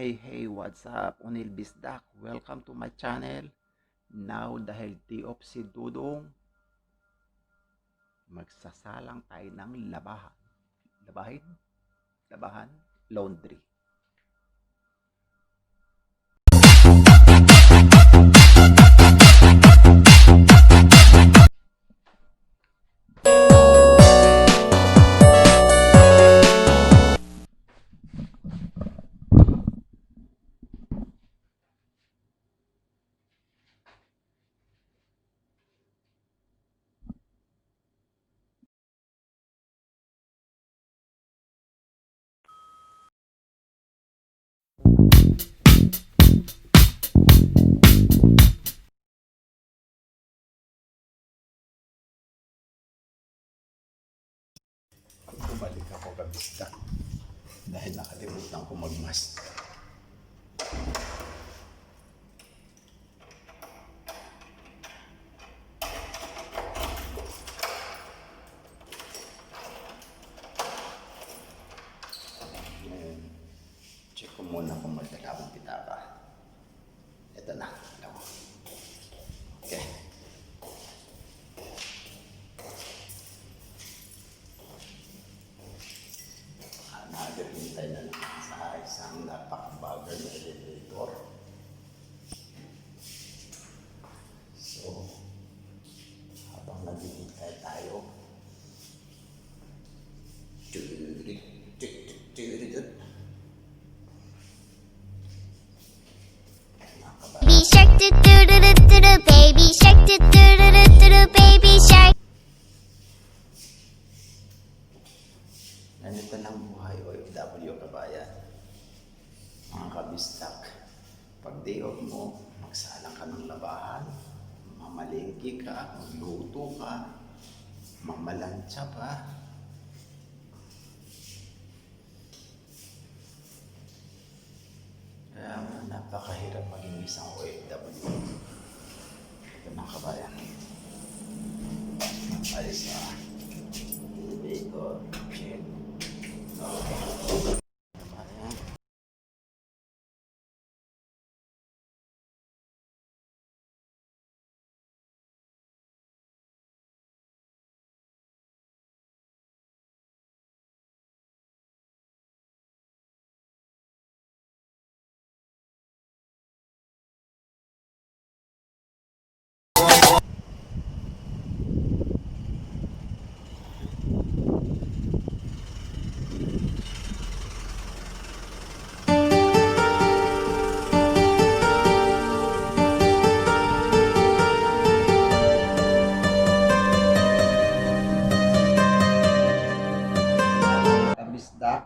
Hey, what's up? Unil Bisdak. Welcome to my channel. Now, dahil day off si Dodong, magsasalang tayo ng labahan. Labahin? Labahan? Laundry. Bumalik ako kabisdak dahil nakalimutan ko magmask. Check ko muna kung magdalawang pitaka. Ito na. Okay. Naghihintay na naman sa isang napakabagal na elevator. So, habang naghihintay tayo, Baby shark do do do do do do, baby shark do do do do do do, baby shark. Ganito ng buhay OFW kabayan. Mga kabistak, pag day off mo, magsalang ka ng labahan, mamalengke ka, magluto ka, mamalansya pa. Kaya napakahirap maging isang OFW. Ito mga kabayan. Alis na. Elevator. Check. Kabayan. Isda.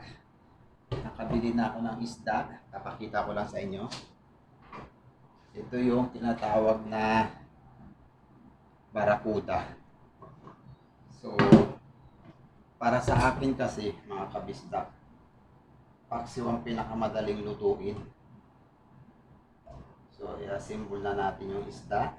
Nakabili na ako ng isda. Papakita ko lang sa inyo. Ito yung tinatawag na barakuda. So, para sa akin kasi, mga kabisdak, paksiw ang pinakamadaling lutuin. So, i-assemble na natin yung isda.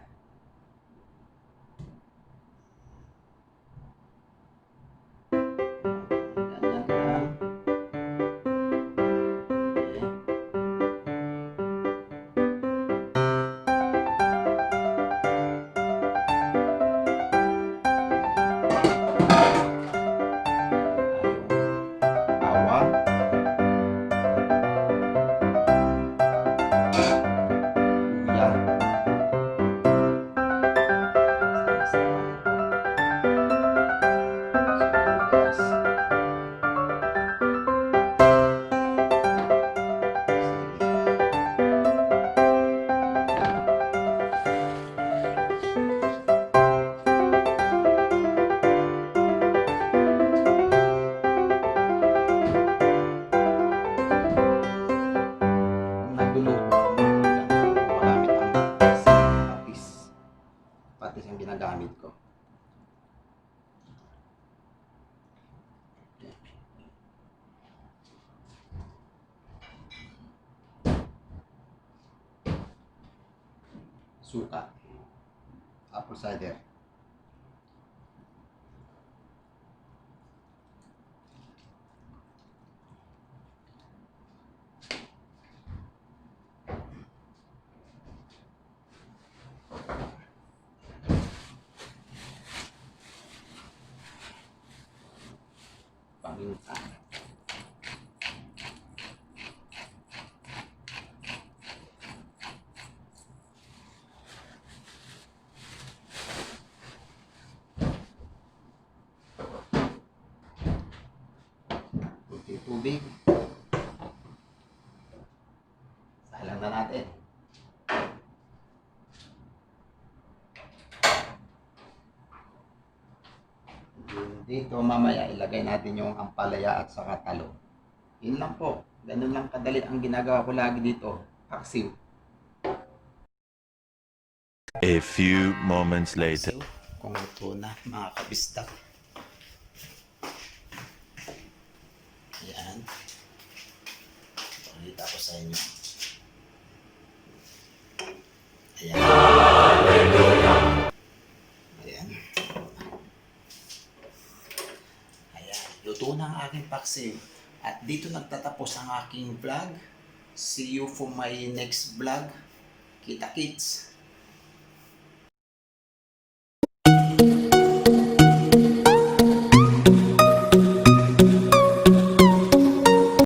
Patis ang ginagamit ko. Suka. Apple cider. maging ka. Kunting tubig. Salang na natin. Dito mamaya ilagay natin yung ampalaya at saka talong. Yun lang po. Ganun lang kadali ang ginagawa ko lagi dito. Paksiw. A few moments later. Paksiw. Kung luto na mga kabistak. Ayan. Pakita ko sa inyo. Ayan. Ayan. Ayan. Luto na ang aking paksiw. At dito nagtatapos ang aking vlog. See you for my next vlog. Kita kits.